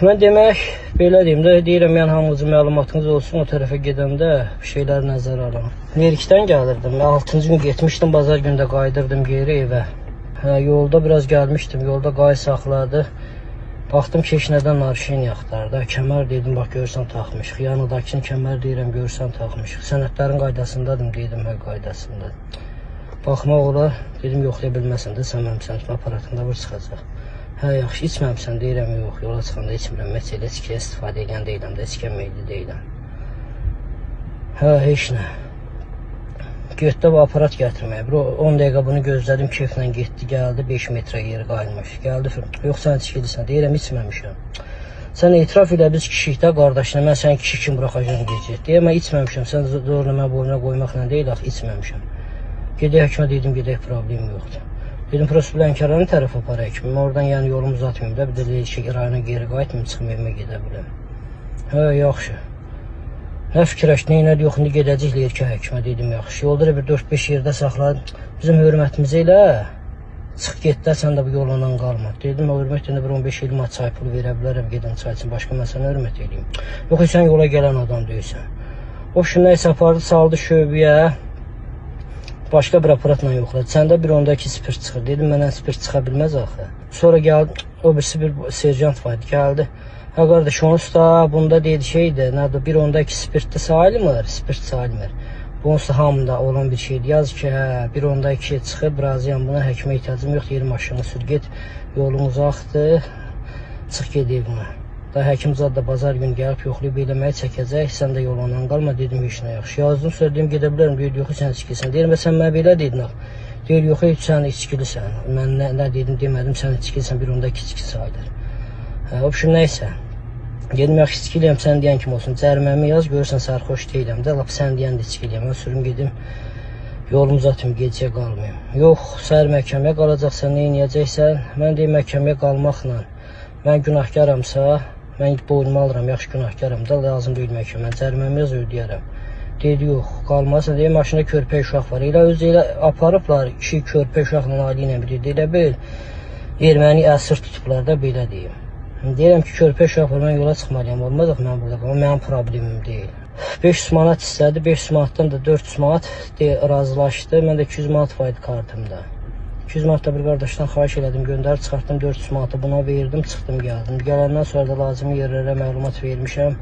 Mən demək, belə deyim də, deyirəm, yəni hamınızın məlumatınız olsun, o tərəfə gedəndə bir şeylər nəzərə alın. Nerikdən gəlirdim, 6-cı gün getmişdim, bazar günü də qayıdırdım geri evə. Hə, yolda biraz gəlmişdim, yolda qayı saxladı. Baxdım ki, heç nədən narşin axtardı. Kəmər dedim, bax görürsən taxmışıq. Yanındakını kəmər deyirəm, görürsən taxmışıq. Sənədlərin qaydasındadım, dedim, hə qaydasındadır. Baxmaq olar, dedim, yoxlaya bilməsən də, sən mənim sənədim aparatında vur çıxacaq. Hə, yaxşı, içməmsən, deyirəm, yox, yola çıxanda içmirəm, heç elə içkiyə istifadə edən deyiləm də, içkiyə meyilli deyiləm. Hə, heç nə. Getdi bu aparat gətirməyə. Bir 10 dəqiqə bunu gözlədim, keyflə getdi, gəldi, 5 metrə yeri qayılmış. Gəldi, yox, sən içkilisən, deyirəm, içməmişəm. Sən etiraf elə biz kişikdə, qardaşına, mən səni kişi kimi buraxacağam gecə. Deyirəm, mən içməmişəm, sən zorla mən boynuna qoymaqla deyil, axı içməmişəm. Gedək həkimə dedim, gedək, problem yoxdur. Dedim, prosta Lənkəranın tərəfə apar həkimim. Oradan yəni yolumu uzatmayım da, bir də Leyşik rayona geri qayıtmayım, çıxım evimə gedə biləm. Hə, yaxşı. Nə fikirləş, nə elədi, yox, indi gedəcək Leyşik həkimə, dedim, yaxşı. Yolda da bir 4-5 yerdə saxladı. Bizim hörmətimizə elə, çıx get də, sən də bu yolandan qalma. Dedim, hörmət indi bir 15-20 manat çay pulu verə bilərəm, gedim çay üçün, başqa mən sənə hörmət eləyim. Yox, sən yola gələn adam deyilsən. O şimdi nəsə apardı, saldı şöbəyə. Başqa bir aparatla yoxladı. Səndə 1.2 spirt çıxır. Dedim, mənə spirt çıxa bilməz axı. Sonra gəldi, o birisi bir serjant var idi, gəldi. Hə qardaş, onsuz da bunda dedi şeydir, nədir, 1.2 spirtdə sayılmır, spirt sayılmır. Bu onsuz da hamıda olan bir şeydir. Yaz ki, hə, 1.2 çıxıb, razıyam buna, həkimə ehtiyacım yoxdur, yeri maşını sür, get, yolun uzaqdır, çıx get evinə. Da həkim zad da bazar gün gəlib yoxlayıb eləməyi çəkəcək, sən də yolandan qalma, dedim, heç nə yaxşı. Yazdım, sonra dedim, gedə bilərəm, deyir, yox, sən içkilisən. Deyirəm, sən mənə belə dedin axı. Deyir, yox, heç sən içkilisən. Mən nə dedim, demədim, sən içkilisən, 1.2 içki sayılır. Hə, obşim, nəysə. Dedim, yaxşı, içkiliyəm, sən deyən kim olsun, cəriməmi yaz, görürsən, sərxoş deyiləm də, lap sən deyən də içkiliyəm. Mən sürüm gedim, yolumu uzatmayım, gecəyə qalmayım. Yox, səhər məhkəməyə qalacaqsan, nə eləyəcəksən? Mən deyim, məhkəməyə qalmaqla, mən günahkaramsa, mən boynuma alıram, yaxşı günahkaram da, lazım deyil məhkəmə, cəriməmi yaz, ödəyərəm. Dedi, yox, qalmazsan, deyir, maşında körpə uşaq var. Elə özü elə aparıblar, kişi körpə uşaqla ailə ilə bir elə bil, erməni əsir tutublar da, belə deyim. Deyirəm ki, körpə uşaq var, mən yola çıxmalıyam, olmaz axı mən burada qalmam, mənim problemim deyil. 500 manat istədi, 500 manatdan da 400 manat razılaşdı, mən də 200 manat var idi kartımda. 200 manat da bir qardaşdan xahiş elədim, göndərib çıxartdım, 400 manatı buna verdim, çıxdım, gəldim. Gələndən sonra da lazımi yerlərə məlumat vermişəm.